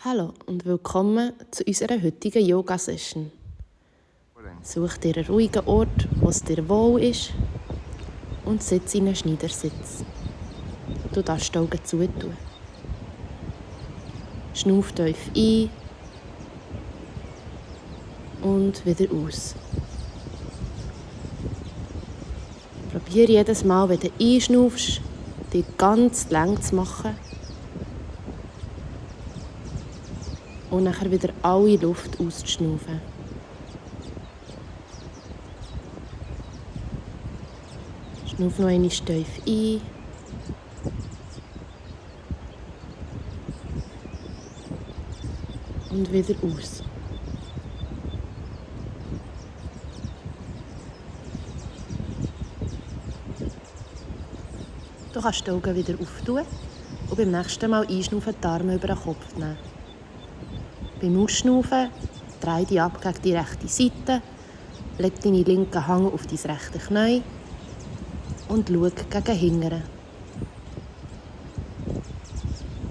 Hallo und willkommen zu unserer heutigen Yoga-Session. Such dir einen ruhigen Ort, wo es dir wohl ist, und sitz in einen Schneidersitz. Du darfst die Augen zutun. Schnauf tief ein und wieder aus. Probier jedes Mal, wenn du einschnaufst, dich ganz lang zu machen und nachher wieder alle Luft auszuschnaufen. Schnauf noch einmal tief ein und wieder aus. Du kannst die Augen wieder auftun und beim nächsten Mal einschnaufen die Arme über den Kopf nehmen. Beim Ausschnaufen dreh dich ab gegen die rechte Seite, leg deine linken Hand auf dein rechte Knie und schau gegen hinten.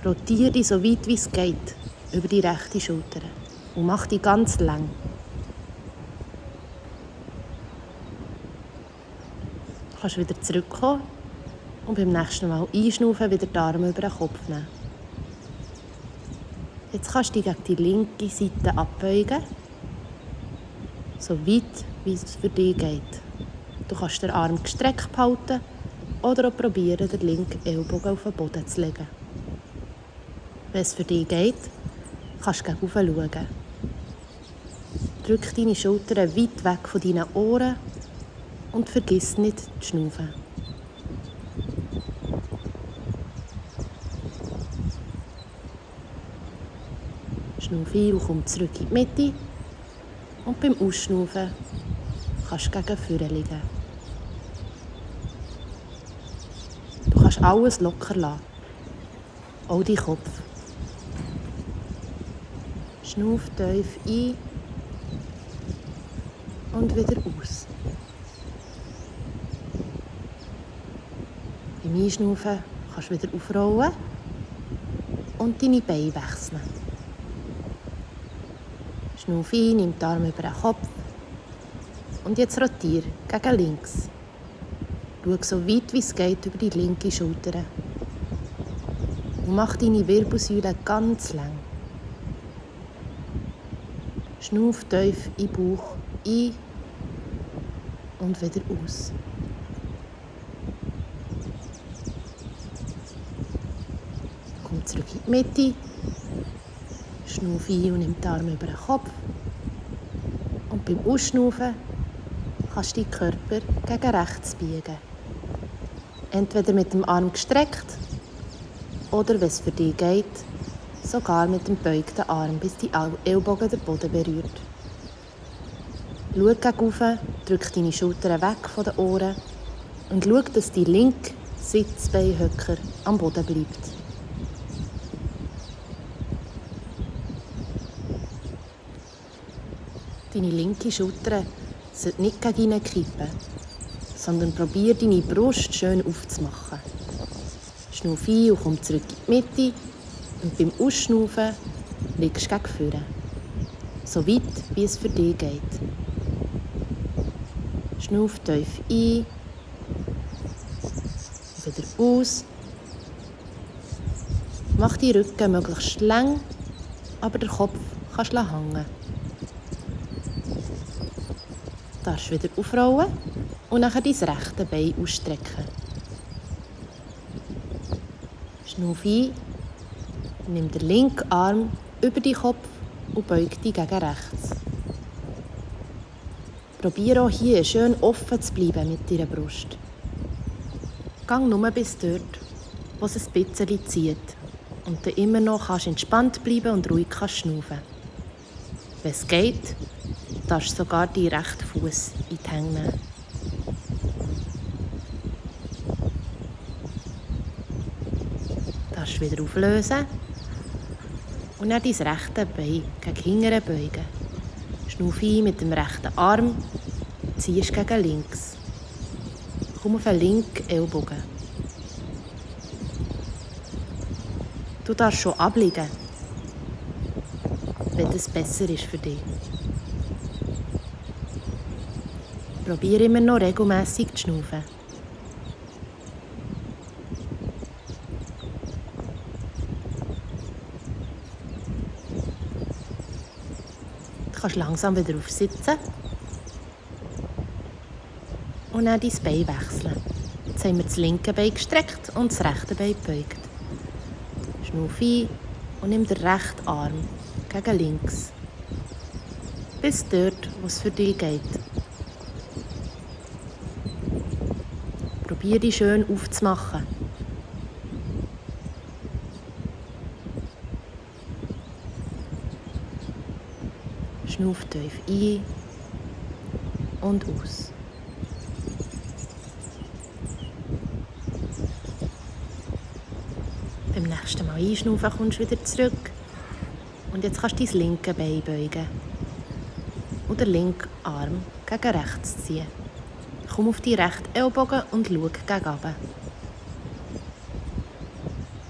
Rotiere dich so weit wie es geht über die rechte Schulter und mach dich ganz lang. Du kannst wieder zurückkommen und beim nächsten Mal einschnaufen wieder die Arme über den Kopf nehmen. Jetzt kannst du dich gegen die linke Seite abbeugen, so weit wie es für dich geht. Du kannst den Arm gestreckt behalten oder auch probieren, den linken Ellbogen auf den Boden zu legen. Wenn es für dich geht, kannst du gegen oben schauen. Drück deine Schultern weit weg von deinen Ohren und vergiss nicht zu schnaufen. Schnauf ein und komm zurück in die Mitte. Und beim Ausschnaufen kannst du gegen vorne liegen. Du kannst alles locker lassen, auch deinen Kopf. Schnauf tief ein und wieder aus. Beim Einschnaufen kannst du wieder aufrollen und deine Beine wechseln. Schnauf ein, nimm die Arme über den Kopf und jetzt rotiere gegen links. Schau so weit wie es geht über die linke Schulter und mach deine Wirbelsäule ganz lang. Schnauf tief in den Bauch ein und wieder aus. Komm zurück in die Mitte. Schnauf ein und nimm die Arme über den Kopf. Und beim Ausschnaufen kannst du deinen Körper gegen rechts biegen. Entweder mit dem Arm gestreckt oder, wenn es für dich geht, sogar mit dem beugten Arm, bis die Ellbogen den Boden berührt. Schau gegen oben, drück deine Schultern weg von den Ohren und schau, dass dein linker Sitzbeinhöcker am Boden bleibt. Deine linke Schulter sollte nicht gegen innen kippen, sondern probier deine Brust schön aufzumachen. Schnauf ein und komm zurück in die Mitte und beim Ausschnaufen liegst du gegen vorne. So weit, wie es für dich geht. Schnauf tief ein, wieder aus. Mach die Rücken möglichst lang, aber den Kopf kannst du hängen. Du darfst wieder aufrollen und nachher dein rechte Bein ausstrecken. Schnauf ein, nimm den linken Arm über deinen Kopf und beug dich gegen rechts. Probiere auch hier schön offen zu bleiben mit deiner Brust. Gang nur bis dort, wo es ein bisschen zieht und dann immer noch kannst entspannt bleiben und ruhig schnaufen. Wenn es geht, darfst du sogar deinen rechten Fuß in die Hände nehmen. Du darfst wieder auflösen und dann dein rechte Bein gegen hinten beugen. Schnauf ein mit dem rechten Arm, ziehst gegen links. Komm auf den linken Ellbogen. Du darfst schon abliegen. wenn es besser ist für dich. Probiere immer noch regelmässig zu schnaufen. Du kannst langsam wieder aufsitzen und dann dein Bein wechseln. Jetzt haben wir das linke Bein gestreckt und das rechte Bein gebeugt. Schnauf ein und nimm den rechten Arm gegen links. Bis dort, wo es für dich geht. Probier dich schön aufzumachen. Schnauf tief ein und aus. Beim nächsten Mal einschnaufen kommst du wieder zurück. Und jetzt kannst du dein linke Bein beugen. Und den linken Arm gegen rechts ziehen. Komm auf die rechten Ellbogen und schau gegen runter.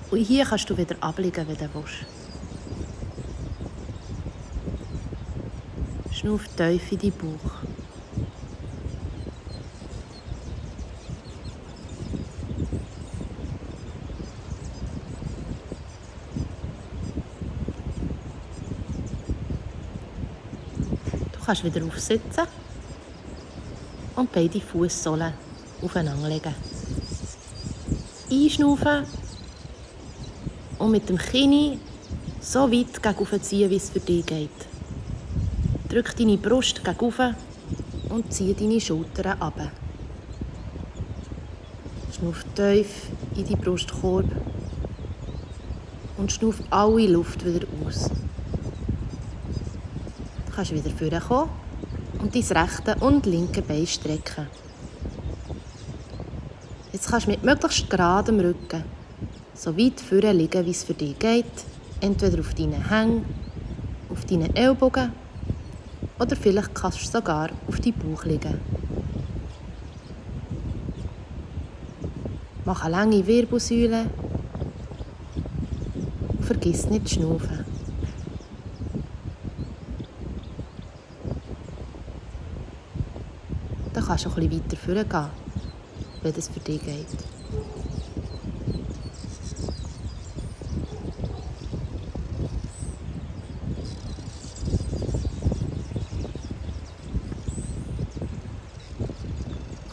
Und hier kannst du wieder abliegen, wenn du willst. Schnauf tief in deinen Bauch. Du kannst wieder aufsitzen und beide Fußsohlen aufeinander legen. Einschnaufen und mit dem Kinn so weit gegen ziehen, wie es für dich geht. Drück deine Brust gegen oben und ziehe deine Schultern runter. Schnauf tief in die Brustkorb und schnauf alle Luft wieder aus. Du kannst wieder vorkommen und dein rechte und linke Bein strecken. Jetzt kannst du mit möglichst geradem Rücken so weit vorne liegen, wie es für dich geht. Entweder auf deinen Hängen, auf deinen Ellbogen oder vielleicht kannst du sogar auf deinem Bauch liegen. Mach eine lange Wirbelsäule und vergiss nicht zu schnaufen. Dann kannst du ein bisschen weiter vorgehen, wenn es für dich geht.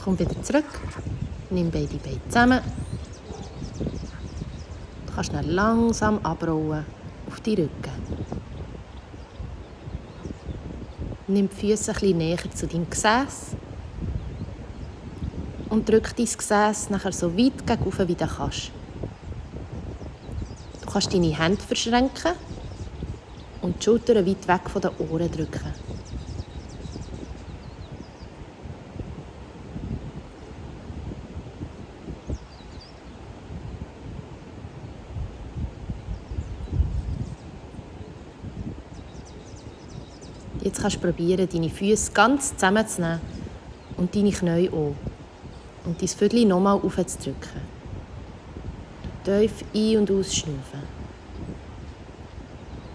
Komm wieder zurück, nimm beide Beine zusammen. Du kannst dann langsam abrollen auf die Rücken. Nimm die Füße ein bisschen näher zu deinem Gesäß und drück dein Gesäß nachher so weit gegen wie du kannst. Du kannst deine Hände verschränken und die Schultern weit weg von den Ohren drücken. Jetzt kannst du probieren, deine Füße ganz zusammenzunehmen und deine Knie auch. Und dein Viertel nochmal aufzudrücken. Tief ein- und ausschnaufen.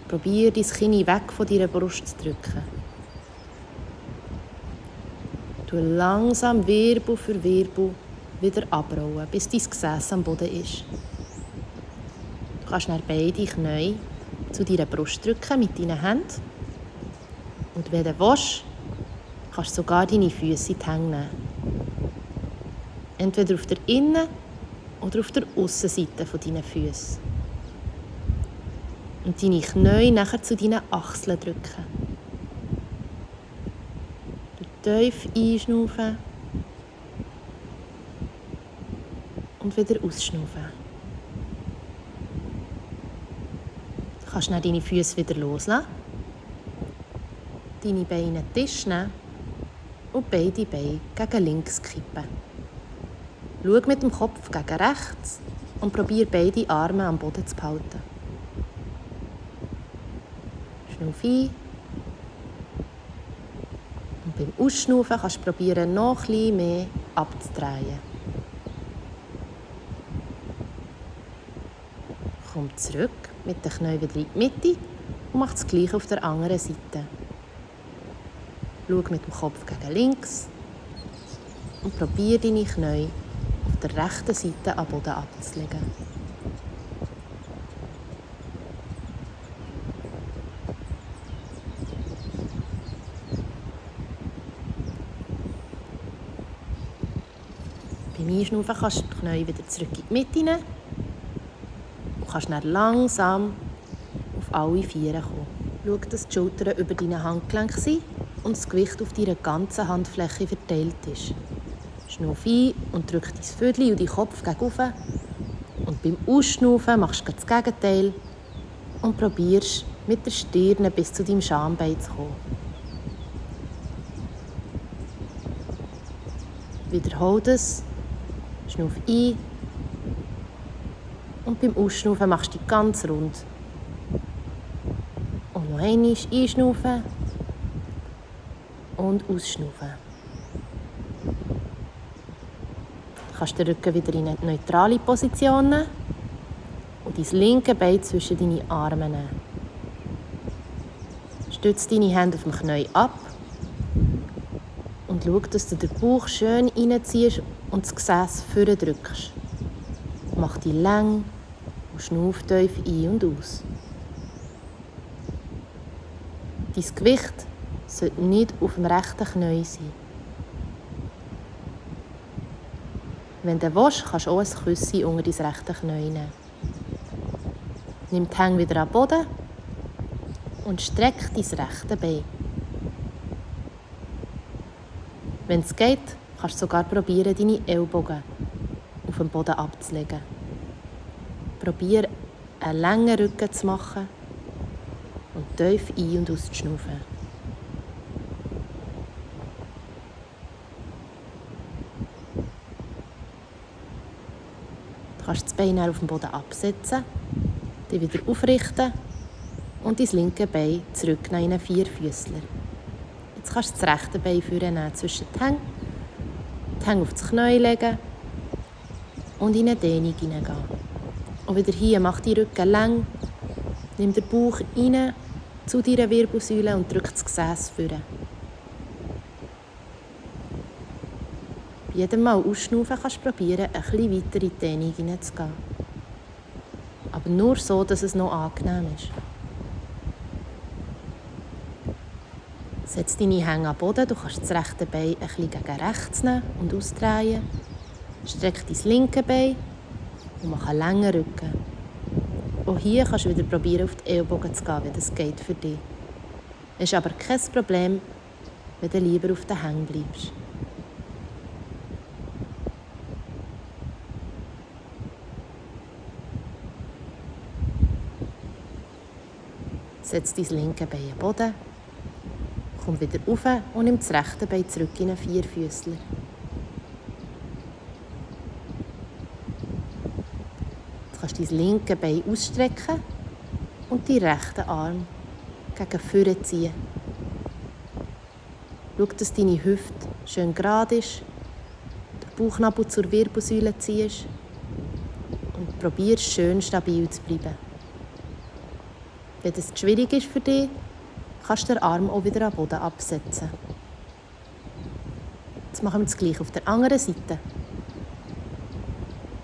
Probier, dein Kinn weg von deiner Brust zu drücken. Du langsam Wirbel für Wirbel wieder abrollen, bis dein Gesäß am Boden ist. Du kannst dann beide Knie zu deiner Brust drücken mit deinen Händen. Und wenn du willst, kannst du sogar deine Füße in die Hände nehmen. Entweder auf der Innen- oder auf der Aussenseite deiner Füße. Und deine Knie nachher zu deinen Achseln drücken. Du tief einschnaufen und wieder ausschnaufen. Du kannst dann deine Füße wieder loslassen. Deine Beine an den Tisch nehmen und beide Beine gegen links kippen. Schau mit dem Kopf gegen rechts und probier beide Arme am Boden zu behalten. Schnauf ein. Und beim Ausschnaufen kannst du probieren, noch ein bisschen mehr abzudrehen. Komm zurück mit den Knien wieder in die Mitte und mach das Gleiche auf der anderen Seite. Schau mit dem Kopf gegen links und probiere deine Knie auf der rechten Seite am Boden abzulegen. Beim Einschnaufen kannst du die Knie wieder zurück in die Mitte nehmen und kannst dann langsam auf alle Viere kommen. Schau, dass die Schultern über deine Handgelenke sind und das Gewicht auf deiner ganzen Handfläche verteilt ist. Schnauf ein und drück dein Vödel und deinen Kopf gegen oben. Und beim Ausschnaufen machst du das Gegenteil und probierst mit der Stirn bis zu deinem Schambein zu kommen. Wiederhol das. Schnauf ein. Und beim Ausschnaufen machst du dich ganz rund. Und noch einmal einschnaufen und ausschnaufen. Du kannst den Rücken wieder in eine neutrale Position nehmen und dein linke Bein zwischen deine Arme nehmen. Stütze deine Hände auf dem Knie ab und schau, dass du den Bauch schön reinziehst und das Gesäß vordrückst. Mach die lang und schnauf tief ein und aus. Dein Gewicht sollte nicht auf dem rechten Knie sein. Wenn du willst, kannst du auch ein Küsschen unter dein rechte Knie nehmen. Nimm die Hände wieder am Boden und streck dein rechte Bein. Wenn es geht, kannst du sogar probieren, deine Ellbogen auf dem Boden abzulegen. Probier, einen langen Rücken zu machen und tief ein- und auszuschnaufen. Du kannst das Bein auf dem Boden absetzen, dich wieder aufrichten und dein linke Bein zurücknehmen in einen Vierfüßler. Jetzt kannst du das rechte Bein vornehmen zwischen die Hände auf das Knie legen und in eine Dehnung hineingehen. Und wieder hier, mach die Rücken lang, nimm den Bauch rein zu deiner Wirbelsäule und drück das Gesäß vor. Bei jedem Mal ausschnaufen kannst du probieren, ein bisschen weiter in die Dehnung hineinzugehen. Aber nur so, dass es noch angenehm ist. Setz deine Hände am Boden, du kannst das rechte Bein ein bisschen gegen rechts nehmen und ausdrehen. Streck dein linke Bein und mach einen langen Rücken. Auch hier kannst du wieder probieren, auf die Ellbogen zu gehen, wenn das geht für dich. Es ist aber kein Problem, wenn du lieber auf den Hängen bleibst. Setz dein linke Bein am Boden, komm wieder rauf und nimm das rechte Bein zurück in einen Vierfüßler. Du kannst dein linke Bein ausstrecken und deinen rechten Arm gegen vorne ziehen. Schau, dass deine Hüfte schön gerade ist, den Bauchnabel zur Wirbelsäule ziehst und probier schön stabil zu bleiben. Wenn es schwierig ist für dich, kannst du den Arm auch wieder am Boden absetzen. Jetzt machen wir das Gleiche auf der anderen Seite.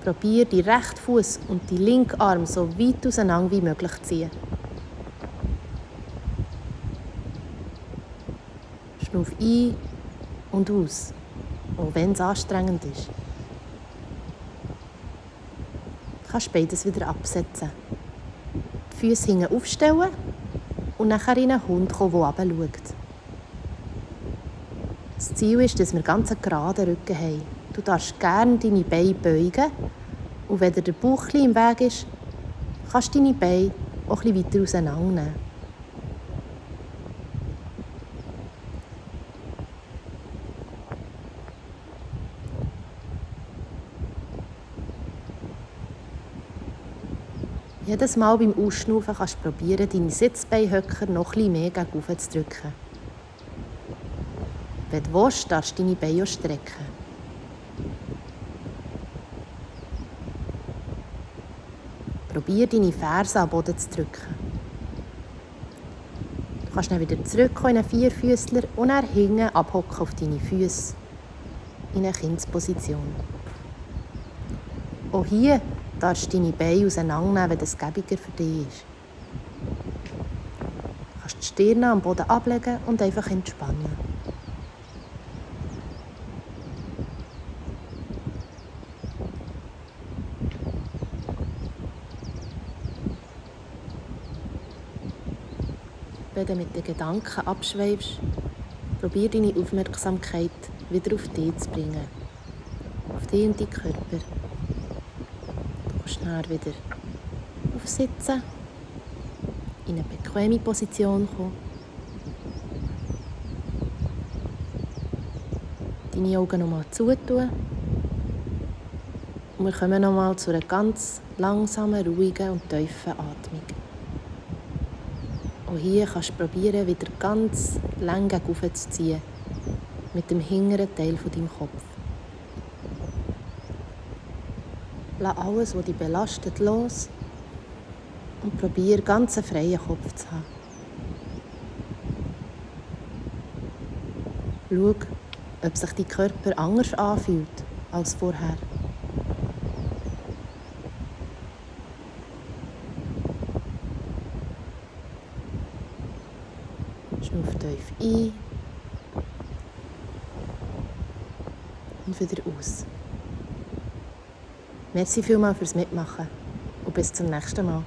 Probier den rechten Fuß und den linken Arm so weit auseinander wie möglich zu ziehen. Schnauf ein und aus, auch wenn es anstrengend ist. Du kannst beides wieder absetzen. Die Füße hinten aufstellen und nachher in einen Hund kommen, der runterschaut. Das Ziel ist, dass wir ganz einen geraden Rücken haben. Du darfst gerne deine Beine beugen und wenn dir der Bauch ein bisschen im Weg ist, kannst du deine Beine auch ein bisschen weiter auseinandernehmen. Jedes Mal beim Ausschnaufen kannst du probieren, deine Sitzbeinhöcker noch etwas mehr gegen oben zu drücken. Wenn du willst, darfst du deine Beine auch strecken. Probier deine Fersen am Boden zu drücken. kannst dann wieder zurückkommen in einen Vierfüßler und dann hinten abhocken auf deine Füße in eine Kindsposition. Auch hier darfst du deine Beine auseinandernehmen, wenn das gäbiger für dich ist. Du kannst die Stirn am Boden ablegen und einfach entspannen. Wenn du mit den Gedanken abschweifst, probier deine Aufmerksamkeit wieder auf dich zu bringen. Auf dich und deinen Körper. Du kannst dann wieder aufsitzen, in eine bequeme Position kommen. Deine Augen nochmal zutun. Und wir kommen nochmal zu einer ganz langsamen, ruhigen und tiefen Atmung. Auch hier kannst du probieren, wieder ganz lang gegen oben zu ziehen, mit dem hinteren Teil von deinem Kopf. Lass alles, was dich belastet, los und probiere, ganz einen freien Kopf zu haben. Schau, ob sich dein Körper anders anfühlt als vorher. Schnuff tief ein und wieder aus. Merci vielmals fürs Mitmachen und bis zum nächsten Mal.